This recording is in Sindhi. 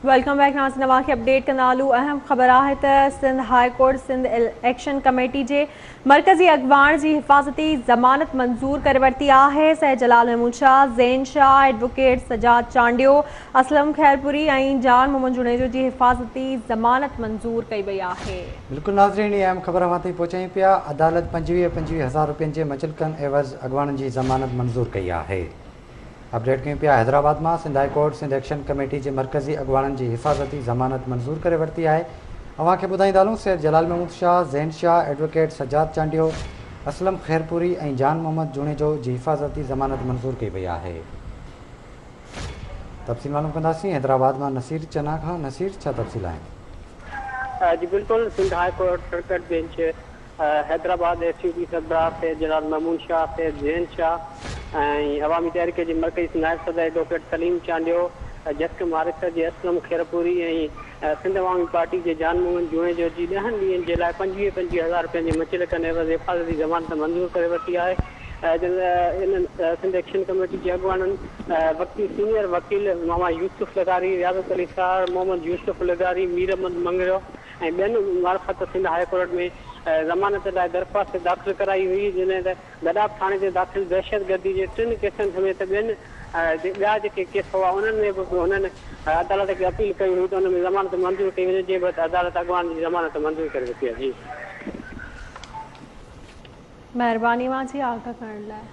Welcome back ناظرين اوهان کي اپڊيٽ ڪندا هلون اهم خبر آهي ته Sindh high court Sindh action committee جي مرڪزي اڳواڻ جي حفاظتي ضمانت منظور ڪري ورتي آهي سيد جلال محمود شاهه، زين شاهه، ايڊووڪيٽ سجاد چانڊيو، اسلم خيرپوري ۽ جان محمد جوڻيجو جي حفاظتي ضمانت منظور ڪئي وئي آهي. بلڪل ناظرين هي اهم خبر اوهان تائين پهچايون پيا عدالت 25 25 هزار روپين جي مچلڪن عيوض اڳواڻن جي ضمانت منظور ڪئي آهي. اپڊيٽ ڪيون پيا حيدرآباد مان Sindh high court Sindh action committee جي مرڪزي اڳواڻن جي حفاظتي ضمانت منظور ڪري ورتي آهي اوهان کي ٻڌائيندا هلون سيد جلال محمود شاهه، زين شاهه، ايڊووڪيٽ سجاد چانڊيو، اسلم خيرپوري ۽ جان محمد جوڻيجو جي حفاظتي ضمانت منظور ڪئي وئي آهي. تفصيل معلوم ڪنداسين حيدرآباد مان نصير چنا کان نصير ڇا تفصيل آهن. جي بلڪل Sindh high court circuit bench Hyderabad S U P سربراهه سيد جلال محمود شاهه، سيد زين شاهه ۽ عوامي تحريڪ جي مرڪزي نائب صدر ايڊووڪيٽ سليم چانڊيو، جسقم آريسر جي اسلم خيرپوري ۽ سنڌ عوامي پارٽي جي جان محمد جوڻيجو جي ڏهن ڏينهن جي لاء 25 25 هزار رپين جي مچلڪن عيوض حفاظتي ضمانت منظور ڪري ورتي آهي. انهن سنڌ ايڪشن ڪميٽي جي اڳواڻن وقتي سينيئر وڪيل ماما يوسف لغاري، رياضت علي ساهڙ، محمد يوسف لغاري، مير احمد مڱريو ۽ ٻين معرفت سنڌ هاء ڪورٽ ۾ ضمانت لاء درخواست داخل ڪرائي هئي، جڏهن ته گڏاپ ٿاڻي تي داخل دهشتگردي جي ٽن ڪيسن سميت ٻين ٻيا جيڪي ڪيس هئا انهن ۾ به هنن عدالت کي اپيل ڪئي هئي ته ان ۾ ضمانت منظور ڪئي وڃي، جنهن بعد عدالت اڳواڻن جي ضمانت منظور ڪري ورتي آهي. مهرباني اوهان جي آگاهه ڪرڻ لاء.